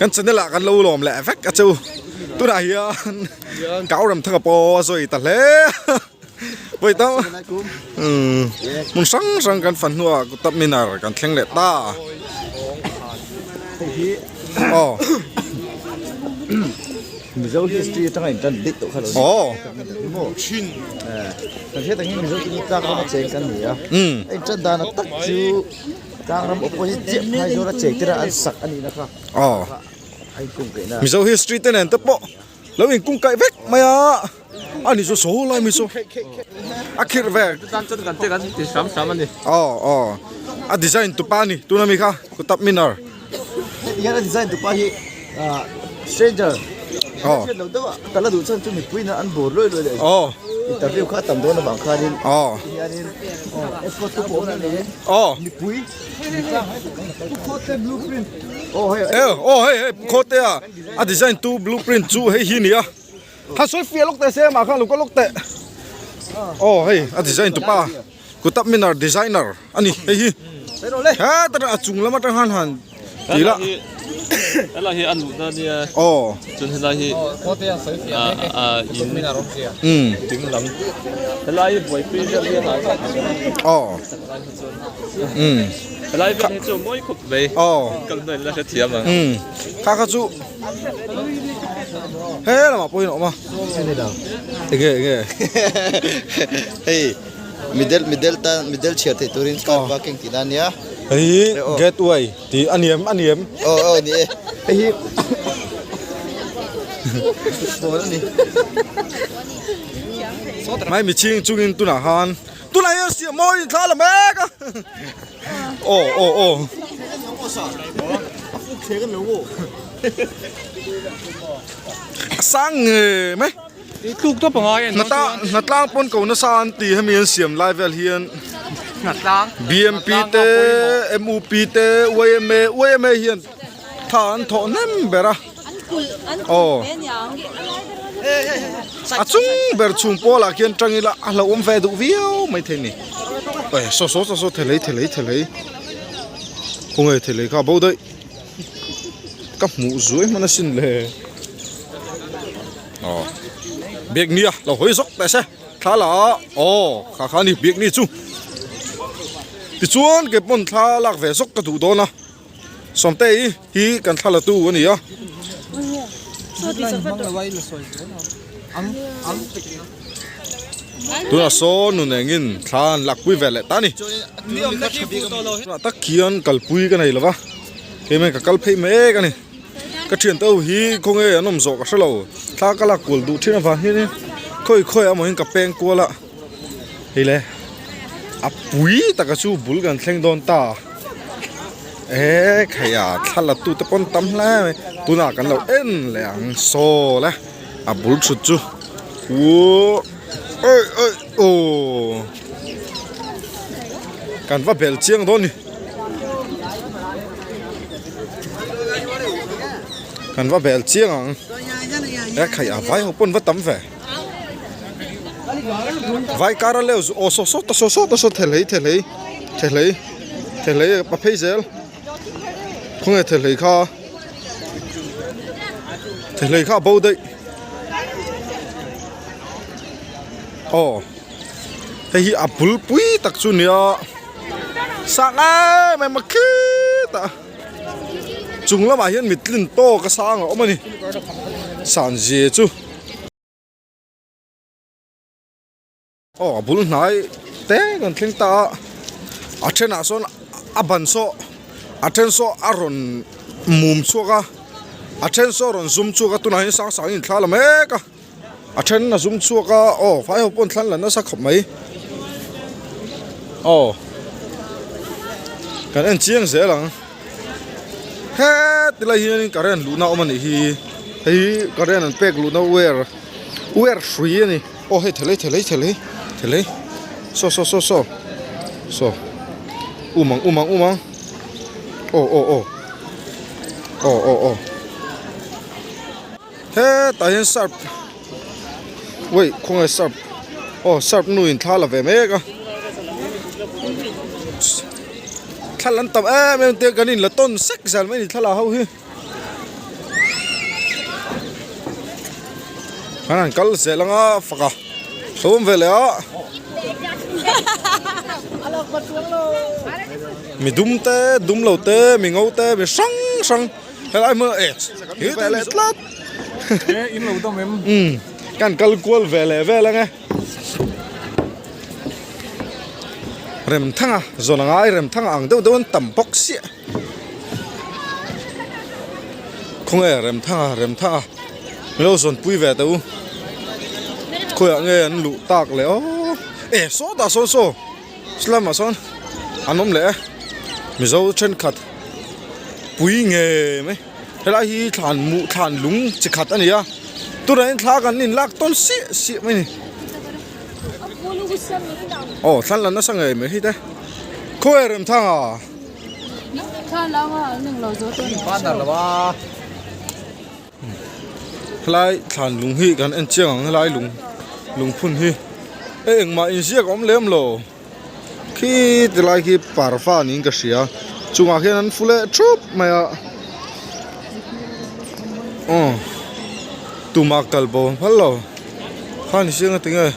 Kan channel ah kan lo lawm leh vek a chu. Tunah hian kau ram thanga pawh a zawi ta hle a. Vawi tam hmun hrang hrang kan fan hnuah Qutub Minar kan thleng leh ta. Aw. Mizo history atanga in tan daih tawh kha lo ni. Aw. Thin. Kan hriat angin Mizo chu tlang rama cheng kan ni a. A in tan dan a tak chu tlang ram opposite chiah phai zawra cheng tira an sak a nihna kha. Aw. A in kung kaihna. Mizo history te nen te pawh lo in kung kaih vek mai a. A ni chu saw lai mi chu. A khirh ve. Tan chuan kan te kan ti hram hram a ni. Aw aw. A design tupa a ni tuna mi kha Qutub Minar. Heti hian a design tupa hi stranger Aw. hriat loh deuh a kal a duh chuan chu mipui in an bawr luai luai leh Aw. interview kha a tam dawn avang khanin Aw. heti hianin escort te pawh awm reng niin Aw. mipui blueprint aw hei Aw hei hei khawte a a design tu blueprint chu hei hi a ni a. Ha sawi fiah lawk teh se mah khan lo kal lawk teh. Aw hei a design tupa Qutub Minar designer a ni hei hi. Hetah a chung lam atang khan han ti la. Helai hi a luhna ania. Aw. Chuan helai hi a in ding lam. Helai hi buaipui vel hi a hnai tak. Aw. Helai vel hi chu mawi khawp mai. Aw. Kal hnuai la hrethiam ang. Kha kha chu he lamah pawhin a awm a enge enge hei middle middle tan middle chhiar theih turin car parking tihna a nia hei gateway tih a niam a niam aw aw ni e hei hi football a ni mai michhing chungin tunah khan tunah hian siam mawi in thla la mek a. Aw aw aw. A sang nge mai. Tluk tawp a ngai a ni. Hna tlang pawn ko nasa an ti hemi an siam lai vel hian. Hna tlang. BMP te MUP te YMA YMA hian tha an thawh hnem ber a. Aw. A chung ber chhung pawlah khian tang ila a hlauhawm ve duh viau maithei a ni. Ê saw saw saw saw thelei thelei thelei khawnge thelei kha a bo daih ka hmuh zuai hman asin le aw biak nia lo hawi zawk teh se thla la aw kha kha a ni biak ni chu tichuan ke pawn thla lak ve zawk ka duh dawn a Sawmtei hi kan thla la tu a ni a. Tunah sawn nun engin thla an lakpui ve leh ta a ni. Tunah tak khian kalpui ka nei lo va, keimah ka kal phei mek a ni. Ka thiante ho hi khawnge an awm zawh ka hre lo, thla ka lak kual duh thin avang hianin khawi khawi amahin ka peng kual a. Hei le, a pui taka chu bul kan thleng dawn ta. E khaia thla la tute pawn tam hle mai tunah kan lo en leh ang saw le a bul thut chu uo oi oi aw kan va bel chiang dawn ni kan va bel chiang ang e khaia vai ho pawn va tam ve vai kar a leu aw saw saw ta saw saw ta saw thelei thelei thelei thelei a phei zel khawnge thelei kha thelei kha a bo daih aw hei hi a bul pui tak chu nia sang em em a khitah chung lamah hian mitlin tawk a sang a awm a ni sanzia chu. Aw a bul hnai te kan thleng ta a a thenah sawn a ban saw a then saw a rawn mum chhuak a a then saw a rawn zum chhuak a tunah hian sang sang in thla la mek a a then a zum chhuak a aw vai ho pawh an thlan la nasa khawp mai aw kan en chiang zel ang heti lai hianin current luhna a awm a nih hi hei hi current an pek luhna wire wire hrui a ni. Aw hei thelei thelei thelei thelei saw saw saw saw saw um ang um ang um ang aw aw aw aw aw aw hetah hian surf wait khawnge surf aw surf nu in thla la ve mek a thla lan tam em em te kan in la tawn sek zel mai a ni thla la ho hi. An han kal zel anga fak a lo awm ve leh a mi dum te dum lo te mi ngo te mi hrang hrang helai hmun ah eh hi ve leh tlat umm kan kal kual ve leh vel ang e Remthanga zawn a ngai Remthanga ang deuh deuh an tam bawk siah. Khawnge Remthanga Remthanga min lo zawn pui ve teh u khawiah nge an luh tak leh aw e sawtah sawn saw slamah sawn an awm leh e mizo thenkhat pui ngei mai helai hi thlan muh thlan lung chi khat a ni a tunah hian thla kan inlak tawn siah siah mai a ni aw thlan la nasa ngei mai hi te khawiah Remthanga. Helai thlan lung hi kan en chiang ang helai lung lungphun hi e engmah inziak a awm lem lo khi ti lai khi parva niin ka hria chungah khian an fu leh thup mai a aw tumah kal bo phal lo kha ni chiang a tinge.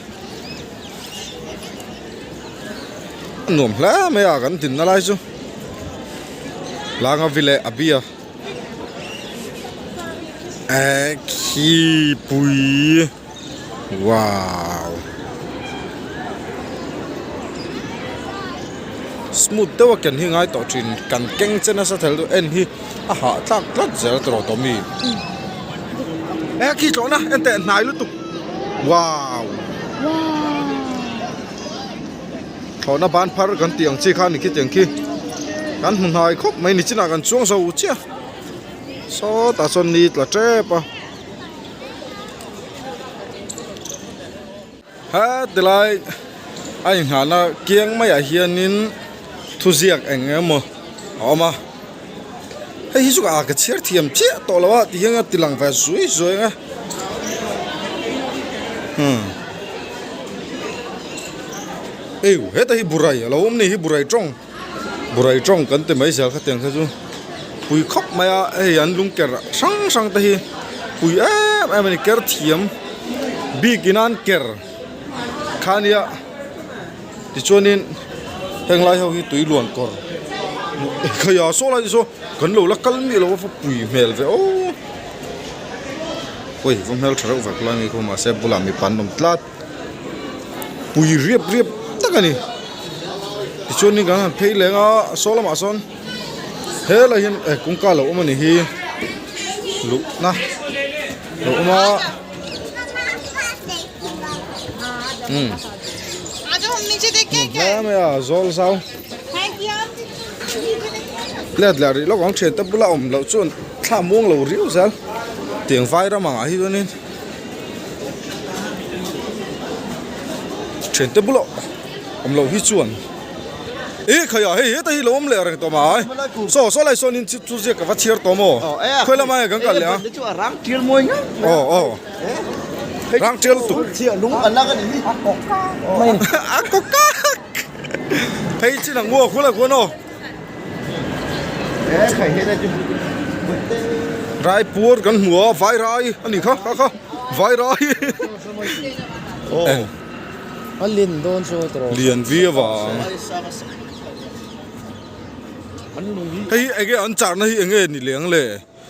A nuam hle mai a kan dinna lai chu langa vile a bia eh khi pui wow smooth deuh a ken hi ngai tawh thin kan keng che nasa thel chu en hi a hahthlak tlat zel tawh tawh mi eh khi tlawhna en teh hnai lutuk wow. Thlawhna ban phar kan tih ang chi kha a ni khi tiang khi kan hmu hnai khawp mai ni chinah kan chuang zo chiah sawtah sawn ni tla tep a heti lai a inghahna kiang maiah hianin thuziak eng emaw a awm a hei hi chu ka ka chhiar thiam chiah tawh lo a ti hian a ti lang ve zui zui ang a umm eiu heta hi burai a lo awm ni hi burai tawng burai tawng kan ti mai zel khatiang kha chu pui khawp mai a hei an lung ker hrang hrang te hi pui em em a ni ker thiam bik in an ker kha nia. Tichuanin heng lai ho hi tui luan kawr khaia saw lai te saw kan lo la kal miah lo a va pui hmel ve aw ui va hmel tha reuh vek lai mai khaw mahse bulah mipa an awm tlat pui riap riap tak a ni tichuanin kan han phei leng a saw lamah sawn helai hian eh kawngka lo awm a ni hi luhna lo awm a. Umm hmu hle mai a zawl zau let leh rih lawk ang thian te bula awm loh chuan thla muang lo riau zel tiang vai ram ang ah hi chuanin thian te bula awm loh hi chuan ih khai ah hei heta hi lo awm leh reng tawh mai saw saw lai sawnin chu ziak ka va chhiar tawh maw khawi lamah nge kan kal leh a aw aw. Rang tial tuk. A kawk kak. Phei chin ang mua khula khuan aw. Rai puar kan hmu a vai rai a ni kha kha kha vai rai. A lin dawn chu tawh. Lian vi avang. Hei enge an charna hi enge ni leng le.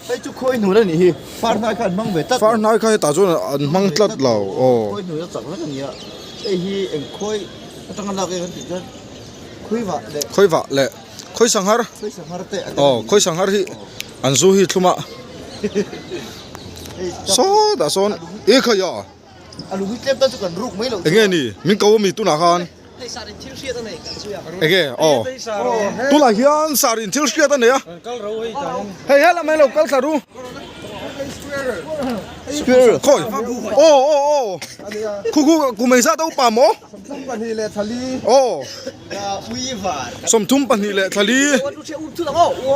Hei chu khawi hnun a nih hi, far hnai kha an hmang ve tlat lo. Far hnai kha hetah chuan an hmang tlat lo aw. Khawi hnun a chak vek a ni a, hei hi eng khawi atanga lak em an tih chuan khawi vah leh. Khawi vah leh khawi sanghar. Khawi sanghar te a aw khawi sanghar hi an zu hi thlum a. Sawtah sawn e khai a. A lung hi tlem tan chu kan ruk mai loh chu. Enge ni min ko ami tunah khan. Enge aw tunah hian sar in thil hriat a nei a. Hei helam hi lo kal thla ru. Square. Khawi aw aw aw khu khu kum engzat a upa maw? Aw 34.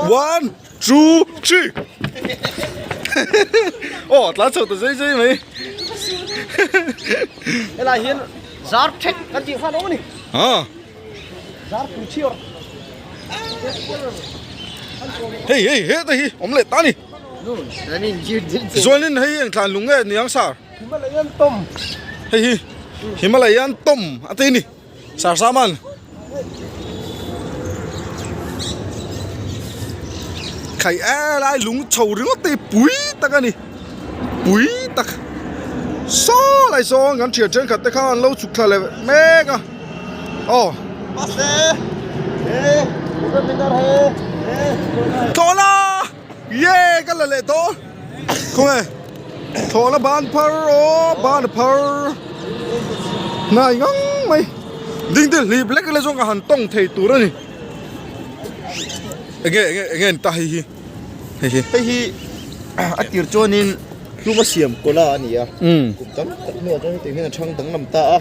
1 2 3 Aw tlan chho ta zai zai mai. Helai hian zar thek kan tih khan awm a ni. Ha. Zar pui thiar. Hei hei he te hi awm leh ta ni. Chuanin hei eng thlan lung nge niang sar. Himalayan tom. Hei hi Himalayan tom a ti ni. Sarsaman. Khai e lai lung chho ringawt te hi pui tak a ni. Pui tak. Saw lai sawn kan thian thenkhat te kha an lo chhuk thla leh mek a. Aw. Thlawhna! Ye ka la leh tawh khawnge thlawhna ban phar aw ban a phar hnai ngang mai ding te hlip lek ila chuan ka han tawng thei tur a ni enge enge enge ni ta hei hi hei hi hei hi a tir chuanin hlum a siam kawla a ni a kum tam tak hnuah chuan hetiang hian a chhang danglam ta a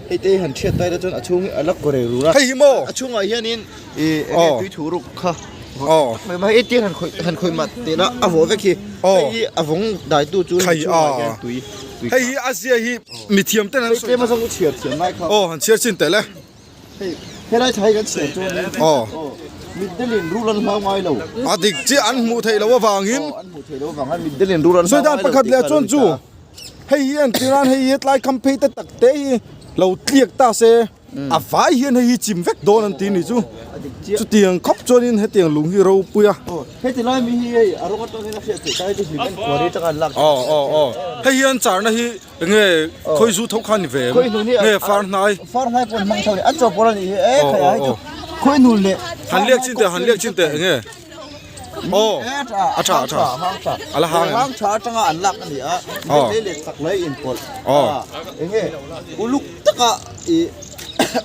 hei te hi han chhiat ta ila chuan a chhung hi a la kaw rei rur a hei hi maw a chhungah hianin Ih enge tui thu ruk kha mai mai tir han khawih han khawih mat teh la a vawh vek hi hei hi a vawng dai tu chu Khai a tui tui hei hi a zia hi mithiam ten an sawi tlem a zawng chhiar thiam lai kha aw han chhiar chin teh le hei helai thai kan chhiar chuan in aw mitdelin rul an hlau ngai lo a dik chiah an hmuh theih loh avangin an hmuh theih loh avangin mitdelin rul an hlau sawi dan ngai lo pakhat tih leh kha chuan lo ni chu ta hei hi an tirhan hei hi tlai kham phei te tak te hi lo tliak ta se A vai hian hei hi chim vek dawn an ti ni chu. Chutiang khawp chuanin hetiang lung hi ropui a. Heti lai mi hi hei a rawng atang hian a hriat theih ta heti hlim en kuari atanga an lak. Aw aw aw hei hian charna hi enge khawi zu tho kha ni ve em? Nge far hnai? Far hnai pawh an hmang tho a ni an chaw pawh a nih hi e khai a hei chu khawi hnun leh Han liak chin teh han liak chin teh enge? Aw a tha a tha a la hang em? Hang tha atanga an lak a ni a lei leh chak lei inpawlh enge uluk taka ih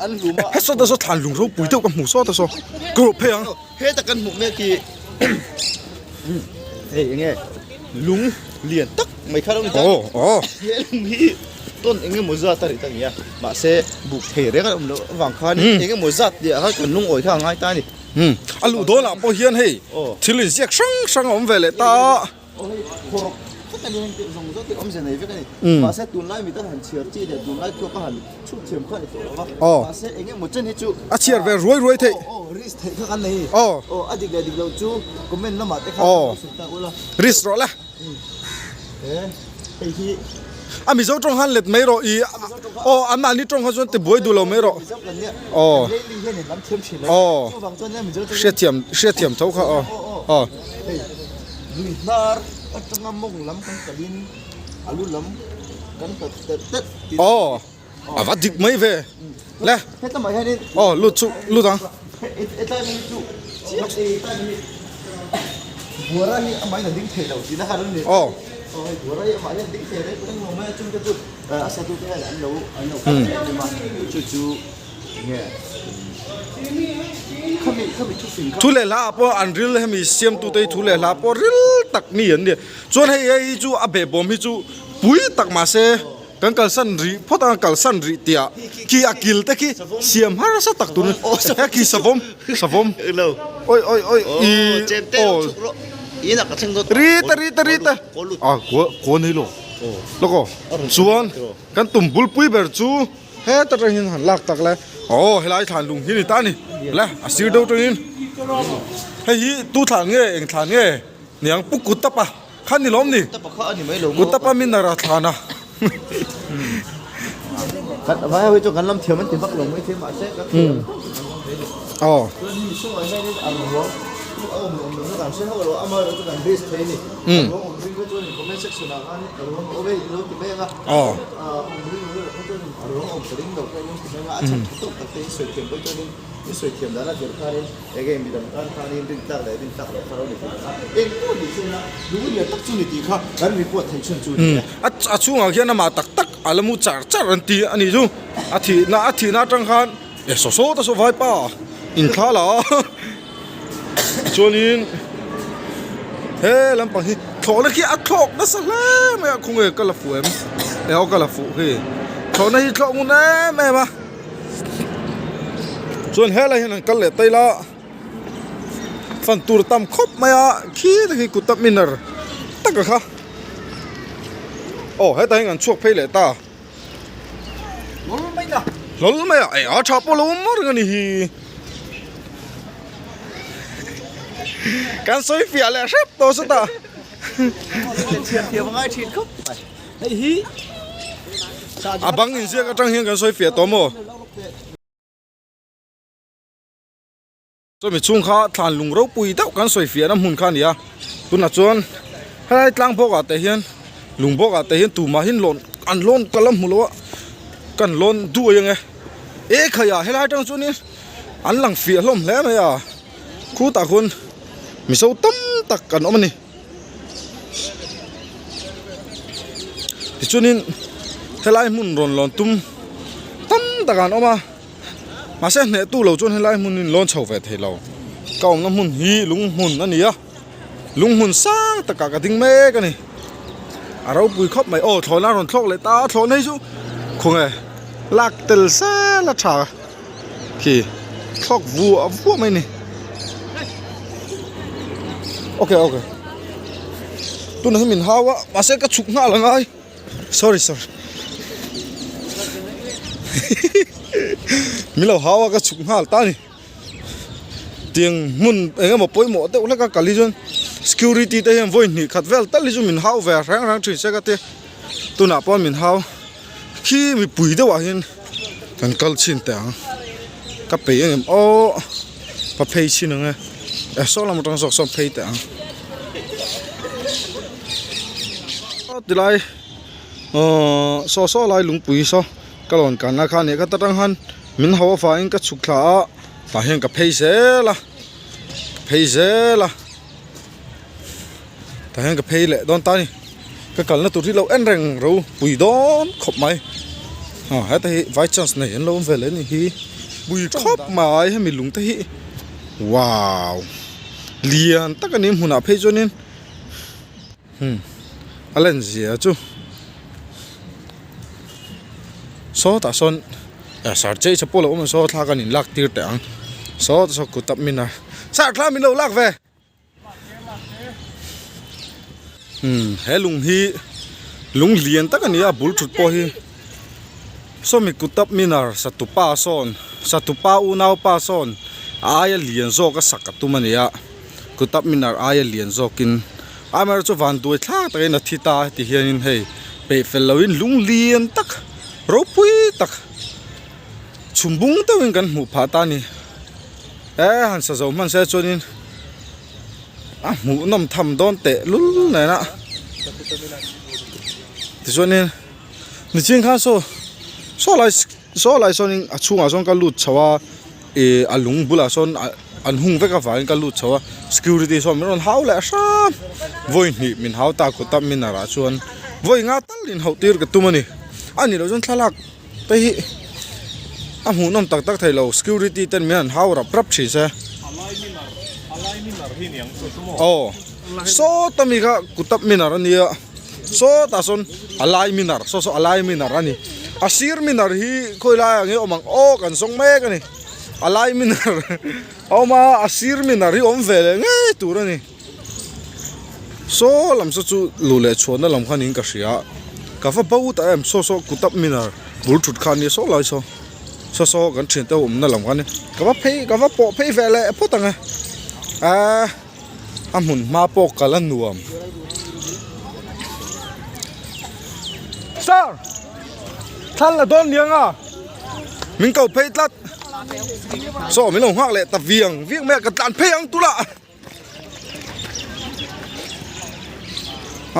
an hlum a. He sawta saw thlan lung ropui deuh ka hmu sawta saw ka rawh phei ang. Heta kan hmuh mek hi hei enge lung lian tak mai kha lo ni ta. Aw aw. He lung hi tawn eng emaw zat a ri ta ni a mahse buk thei reng a awm loh avang khan eng emaw zat tih ah khan kan lungawi kha a ngai ta a ni. A luh dawnah pawh hian hei thil inziak hrang hrang a awm ve leh ta a. Aw hei khawrh vek a ni heng tih zawng zawng tih awmzia nei vek a ni. Mahse tunlai mita han chhiar chi leh tunlai thluaka han chhut thiam kha a ni tawh lo va. Mahse eng emaw chen hi chu a chhiar ve ruai ruai theih. Aw risk theih kha kan nei. Aw a dik leh dik loh chu comment lamah te khan lo sawi ta ula. Risk rawh le. Hei hi a Mizo tawng han let mai rawh i aw an mahni tawng kha chuan tibuai duh lo mai rawh aw aw hriatthiam hriatthiam tho kha aw aw lui hnar atanga mawng lam kan kalin a lu lam kan hlat telh telh aw a va dik mai ve le hetlama hianin aw lut chu lut ang hetlai mi chu chiang hetlai mi buara hi amahin a ding thei lo tihna kha a lo ni aw aw hei buara hi amah hian a ding thei reng reng lo mai a chungte chu a satu te hian an lo an lo kal em em a chu chu enge khami khami thu fing kha thu leh hla ah pawh an ril hemi siamtute hi thu leh hla pawh ril tak mi an ni chuan hei hei chu a behbawm hi chu pui tak mahse Kan kalsan rih phawt a, kalsan rih tih ah khi a kil te khi siam harsa tak tur he khi savawm savawm oi oi oi i aw ri te ri te ri te a kua kua nei lo lawk aw chuan kan tum bulpui ber chu heta tangin han lak tak le aw helai thlan lung hi ni ta ni le a sir deuh tangin hei hi tu thlan nge eng thlan nge niang pu kut tapa. Kha ni lawm ni? Kutapa min a ra thlan a. Kan vai ho hi chu kan lam thiam an ti vak lo mai thei mahse kan thiam Aw. Chuan hemi chungah hianin a ruang chu a awm awm lohna kan hre hauh lo a, amaherawhchu chu kan risk thei a ni. A ruang awm ring kha chuanin comment section ah khan a ruang a awm e ilo ti mai ang a. Aw. A awm ring lo erawh kha chuanin a ruang a awm ka ring lo kha ilo ti mai ang a, a chhan tha tawk tak te in sawi thiam pawh chuanin in sawi thiam dan a zir khanin Enge midang tan khanin rin tlak leh rin tlak loh kha lo ni thei a, eng pawh ni se la lungriat tak chu ni tih kha kan report theih chhun chu ni e. A chhungah khian amah tak tak a la mu char char an ti a nih chu, a thihna a thihna atang khan e saw saw ta saw vaipa inthla la a chuanin he lampang hi thlawhna khi a thlawk nasa hle mai a khawnge ka la fuh em e aw ka la fuh khi thlawhna hi thlawh ngun em em a. Chuan helai hian an kal leh ta ila fan tur tam khawp mai a khi te khi kut a minar tak a kha aw hetah hian an chhuak phei leh ta hlawl mai a eh a tha pawh lo awm reng a ni hi kan sawi fiah leh hrep tawh sawtah. A bang inziak atang hian kan sawi fiah tawh maw? Chumi chhung kha thlan lung ropui deuh kan sawi fiahna hmun kha a ni a, tunah chuan helai tlang bawkah te hian lung bawkah te hian tumahin lawn an lawn ka la hmu lo a, kan lawn duai ang e, e khai ah helai atang chuanin an lang fiah hlawm hle mai a, khutah khuan mizo tam tak an awm a ni. Tichuanin helai hmun rawn lawn tum tam tak an awm a. Mahse hneh tu lo chuan helai hmun in lawn chho ve thei lo. Ka awmna hmun hi lung hmun a ni a, lung hmun sang takah ka ding mek a ni. A ropui khawp mai, aw thlawhna a rawn thlawk leh ta a, thlawhna hi chu khawnge lak tel zel a tha khi thlawk vuah vuah mai a ni. Ok ok tunah hi min hau a mahse ka chhuk nghal ang ai. Sorry sorry min lo hau a ka chhuk nghal ta a ni tiang hmun eng emaw pawimawh deuh hlek a kal hi chuan security te hian vawi hnih khat vel tal hi chu min hau ve reng reng thin se ka ti tunah pawh min hau khi mipui deuh ah hian kan kal chhin teh ang ka peih ang em aw ka phei chhin ang e eh saw lam atang zawk sawn phei teh ang. Tilai aww saw saw lai lungpui saw ka lawn kanna kha a nih kha ta tang khan min ho avangin ka chhuk thla a tah hian ka phei zel a ka phei zel a tah hian ka phei leh dawn ta a ni ka kalna tur hi lo en reng ropui dawn khawp mai aw heta hi vai chance nei an lo awm ve leh a nih hi pui khawp mai hemi lung te hi wow lian tak a ni hmunah phei chuanin. Hmm a len zia chu sawtah sawn eh sar chei che pawh lo awm a saw thla kan in lak tir teh ang sawtah saw kut tap min a sar thla min lo lak ve hmm he lung hi lung lian tak a ni a bul thut pawh hi sawmi kut tap minar satupa sawn satupa unaupa sawn a aia lian zawk a sak a tum a ni a. Kutap minar aia lian zawkin amaherawhchu chu van duai thlak takin a thi ta heti hianin hei peih fel loin lung lian tak ropui tak chhum bung deuhin kan hmuh phah ta a ni e han sa zo hman se chuanin a hmuh nawm tham dawn teh lul nen a tichuanin nichin khan saw saw lai saw lai sawnin a chhungah sawn ka lut chho a. Ihh a lung bulah sawn an hung vek avangin ka lut chho a security sawn min rawn hau leh hram vawi hnih min hau ta kut a minar ah chuan vawi nga tal in hauh tir ka tum a ni a nih loh chuan thlalak te hi a hmuhnawm tak tak thei lo security ten min han hau rap rap thin se aw sawta mi kha kut a minar a nia sawtah sawn a lai minar saw saw a lai minar a ni a sir minar hi khawi laiah nge awm ang aw kan zawng mek a ni a lai minar a awm a a sir minar hi awm ve leh ngei tur a ni saw lam saw chu luh leh chhuahna lam kha niin ka hria ka va bo ta em saw saw kut up minar bul thut kha a nia saw lai saw saw saw kan thiante ho awmna lam kha a ni ka va phei ka va pawh phei ve leh phawt ang e ahh. A hmun hma pawh kal a nuam. Sir! Thlan la dawn niang a. Min ko phei tlat. Saw min lo nghak leh ta viang viang mai a ka tlan phei ang tula.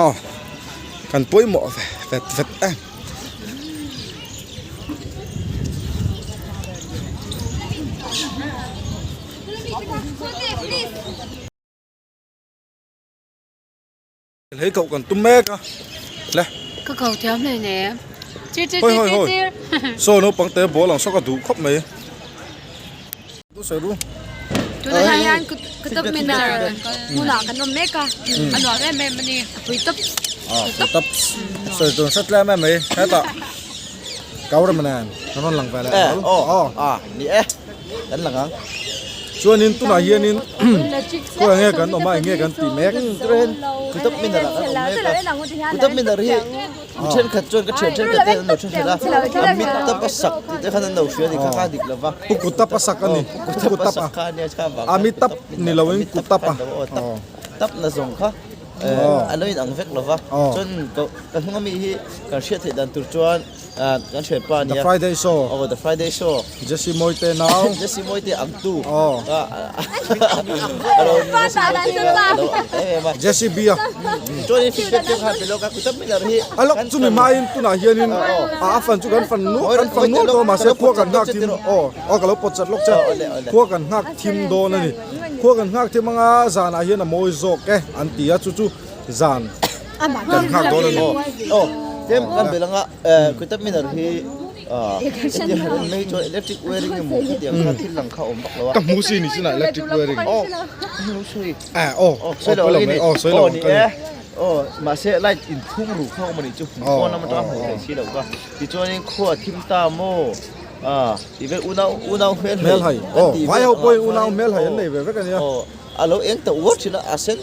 Aw kan pawimawh ve vet vet em. Hei koh kan tum mek a le. Ka ko thiam hle ne. Chir chir Hoi hoi chir hoi. chir. Saw naupang te ball ang saw ka duh khawp mai. Tu sawi ru. Tunah hian Qutub Minar hmunah kan awm mek a, a nuam em em a ni, a pui tawp. A pui tawp. Sawi tur hre tlem em mai hetah Kauramanan kan rawn lang ve leh Eh, hlawl. aw, a ni e, kan lang ang. Chuanin tunah hianin khawiah nge kan awm a, eng nge kan tih mek? Chuan Qutub Minar ah kan awm mek a, Qutub Minar hi mi thenkhat chuan ka thian thenkhat te an lo hre hrelh a, a mit tap a sak tih te khan an lo hria a ni kha kha a dik lo va. Pu Qutub a sak a ni, Pu Qutub a sak kha a nia kha vang A mi tap ni loin Qutub a. Tap na zawng kha. A lo inang vek lo va. Chuan ka hnung ami hi kan hriat theih dan tur chuan kan thianpa a nia. The Friday Show. Aw The Friday Show. Jesse Mawite nau. Jesse Mawite ang tu. A lo Jesse Mawite kha a lo ang em em a. Jesse B a. Chuan in feedback te khan pe lawk a Qutub Minar hi. A lawk chumi hmain tunah hianin a fan chu kan fan nual kan fan nual tawh a mahse khua kan nghak thim aw aw ka lo pawt chat lawk che khua kan nghak thim dawn a ni. Khua kan nghak thim anga zanah hian a mawi zawk e an ti a chu chu zan kan nghak dawn a ni. Aw tlem kan bel anga Qutub Minar hi hetiang han en mai chuan electric wiring emaw khatiang kha thil lang kha a awm vak lo a. Ka hmu si ni chinah electric wiring. Aw hmu sawi. Eh aw aw sawi lo ang i ni. Aw sawi lo ang ka ni. Aw mahse light inphung ru kha a awm a nih chu pawn lam atanga hmuh theih si loh kha tichuanin khua a thim ta maw. A ti vel unau unau hmel hai hmel hai aw vai ho pawhin unau hmel hai an nei ve vek a nia aw a lo eng ta uar thin a a sen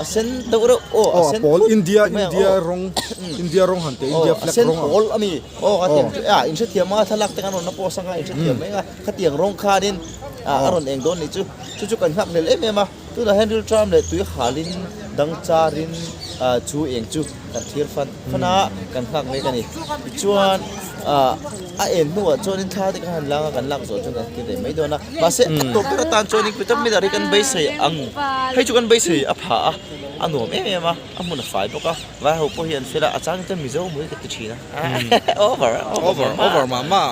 a sen deuh reuh aw a sen pawl India India rawng India rawng han teh India flag rawng a sen pawl a mi aw ka tiang chu a inhrethiam anga thlalak te khan rawn la post anga inhrethiam mai anga khatiang rawng khanin a rawn eng dawn nih chu chu chu kan nghak hlel em em a tunah hian rilṭam leh tui halin dang charin chu eng chu kan thlir fan fan a kan nghak mek a ni tichuan ah a en hnuah chuanin thla te kha han lang a kan lak zawh chuan kan kir leh mai dawn a mahse a tawp ber atan chuanin Qutub Minar hi kan beisei ang hei chu kan beisei a pha a a nuam em em a a hmun a fai bawk a vai ho pawh hi an fel a a chang chuan Mizo mui ka ti thin a over over over mah mah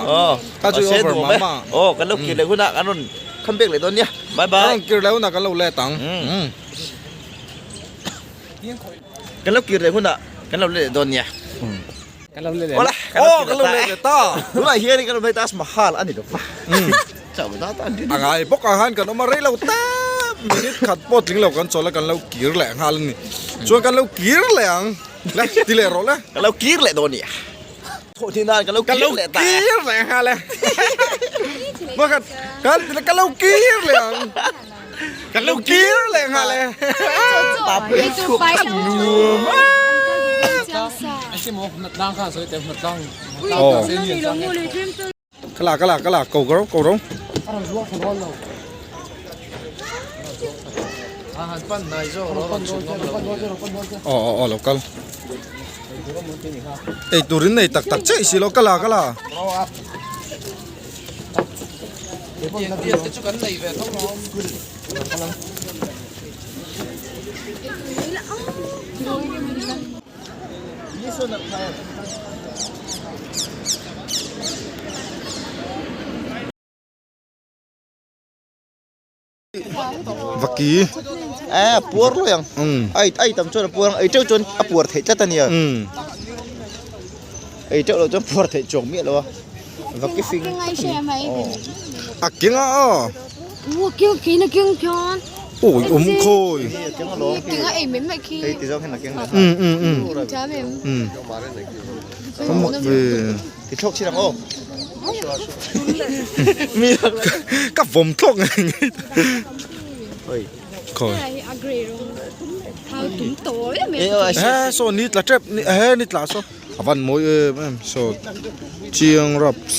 ka chu over mah mah aw kan lo kir leh hunah kan rawn come back leh dawn nia bye bye kan rawn kir leh hunah kan lo let ang. Kan lo kir leh hunah kan lo let leh dawn nia. Kan lo let leh. Awla, kan lo kir leh ta. Tunah hian kan lo let Taj Mahal a ni lo va. Chau ta ta an A ngai bawk ah khan kan awm a rei lo ta minute khat pawh tling lo kan chawl a kan lo kir leh nghal a ni. Chuan kan lo kir leh ang. Le ti leh rawh le. Kan lo kir leh dawn nia. Thawh thin nan kan lo kir leh ta. Kan lo kir leh nghal e. Bakhat kan ti leh kan lo kir leh ang. Kan lo kir leh nghal e. Nuam a. Ka la ka la ka la ko ka ro ko ro. Aw aw aw lo kal. Ei turin nei tak tak chiah si lo ka la ka la. Vaki a puar luai ang ai ai tam chuan a puar ang ei teuh chuan a puar theih tlat a nia ei teuh loh chuan puar theih chuang miah lo a vaki fing a keng a aw awi awm khawi um um um um ka mak ve ka vawm thlawk ngei ngei khawi he saw ni tla tep he ni tla saw a van mawi em em saw chiang raps.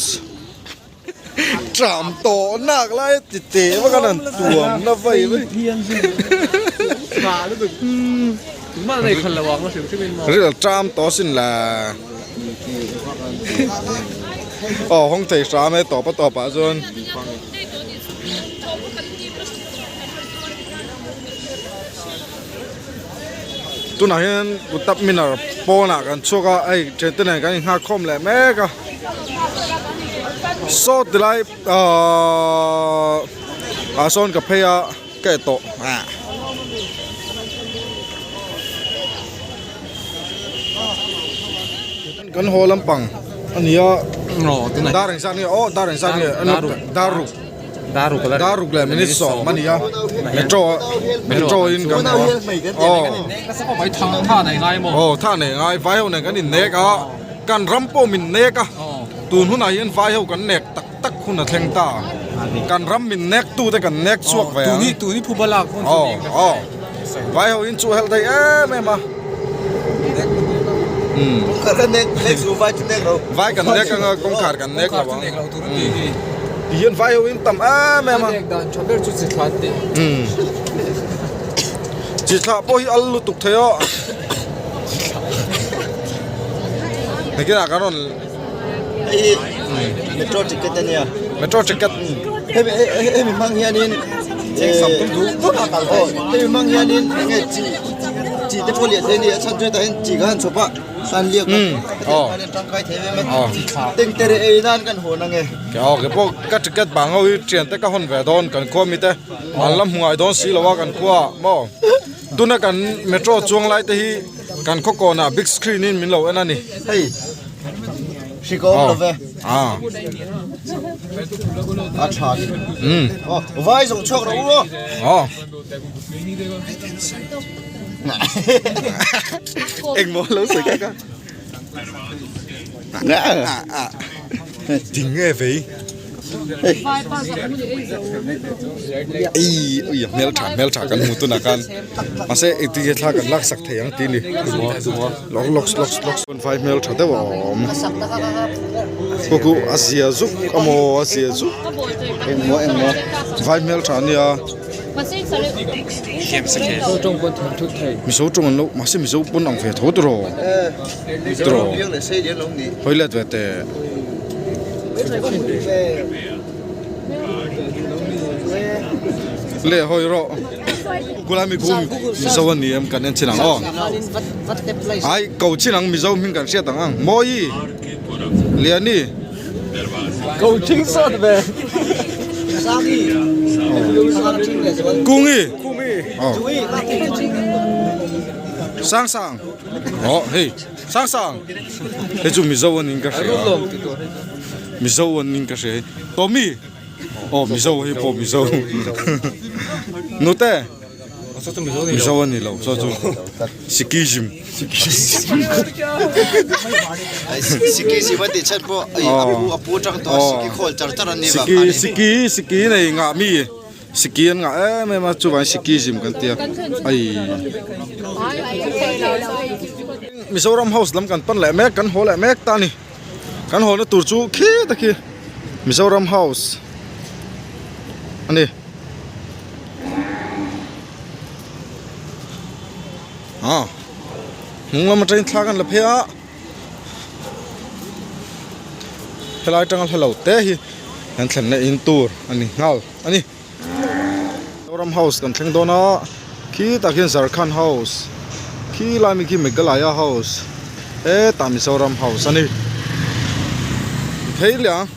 Tram tawh nak lai ti teh vak a han tuam na vai vai. Ril tram tawh sin la. Aw hawng thei hram e tawp a tawp ah chuan. Tunah hian Qutub Minar pawnah kan chhuak a hei thiante nen kan inghak khawm leh mek a saw ti lai ahh ah sawn ka phei a ka e tawh ah. Kan haw lampang a ni a dar engzat nge aw dar engzat nge dar ruk. Daruk leh minute sawm a ni a metro metro in kan hmu a aw aw tha nei ngai vai ho nen kan in nek a kan ram pawh min nek a tun hunah hian vai ho kan nek tak tak hun a thleng ta kan ram min nek tu te kan nek chhuak ve ang aw aw vai ho in chuh helh thei em em a umm vai kan nek anga kawngkhar kan nek lo ang. Ti hian vai ho in tam em em a. Chi thlah pawh hi al lutuk thei a. Nakinah kan rawn Hei hi metro ticket a nia. Metro ticket. Hemi hemi hmang hianin hemi hmang hianin enge chi chi te pawh lian thei a ni a chhan chu hetah hian chi kha han chhawp a an liak a hetiang tangkai thei em em a tengtere ei nan kan hawn ange. Aw keipawh ka ticket bang ho hi thian te ka hawn ve dawn kan khua mite an la hmu ngai dawn si lo a kan khua maw tuna kan metro chuang lai te hi kan khaw kawnah big screen in min lo en a ni. Hei hri ka awm lo ve. A tha ni. Vai zawng chhuak rawh u aw. Aw. Engmaw lo sawi kha ka. Ding nge vei. Ei ui hmel tha hmel tha kan hmu tunah khan mahse engtin nge thla kan lak sak thei ang tih a ni lawk lawk lawk lawk vai hmel tha deuh a awm khu khu a zia zuk amaw a zia zuk engmaw engmaw vai hmel tha ania mizo tawng an lo mahse mizo pawn ang ve tho tawh tawh hawi let ve teh. Le hawi rawh Google mi khu Mizo a ni em kan en chin ang aw ai ko chin ang Mizo hming kan hriat ang ang Mawi Liani Ko ching sawt ve Kungi Sang Sang aw hei Sang Sang hei chu Mizo a niin ka hria Mizo a niin ka hria hei Tommy aw Mizo hei pawh Mizo Nute Mizo a ni lo saw chu Sikhism Sikhism a tih chhan pawh a pu a pu atang tawh a Sikhi khawl char char an ni vang Sikhi Sikhi Sikhi nei ngah mi Sikhi an ngah em em a chuvangin Sikhism kan tia ai Mizoram house lam kan pan leh mek kan haw leh mek ta a ni. Kan hawlna tur chu khi ta khi Mizoram house a ni. Ah hnung lam atangin thla kan la phei a helai atanga hla lo te hi kan thlenna in tur a ni nghal a ni. Mizoram house kan thleng dawn a khi tah khian Jharkhand house khi lai mi khi Meghalaya house hetah Mizoram house a ni phei leh ang.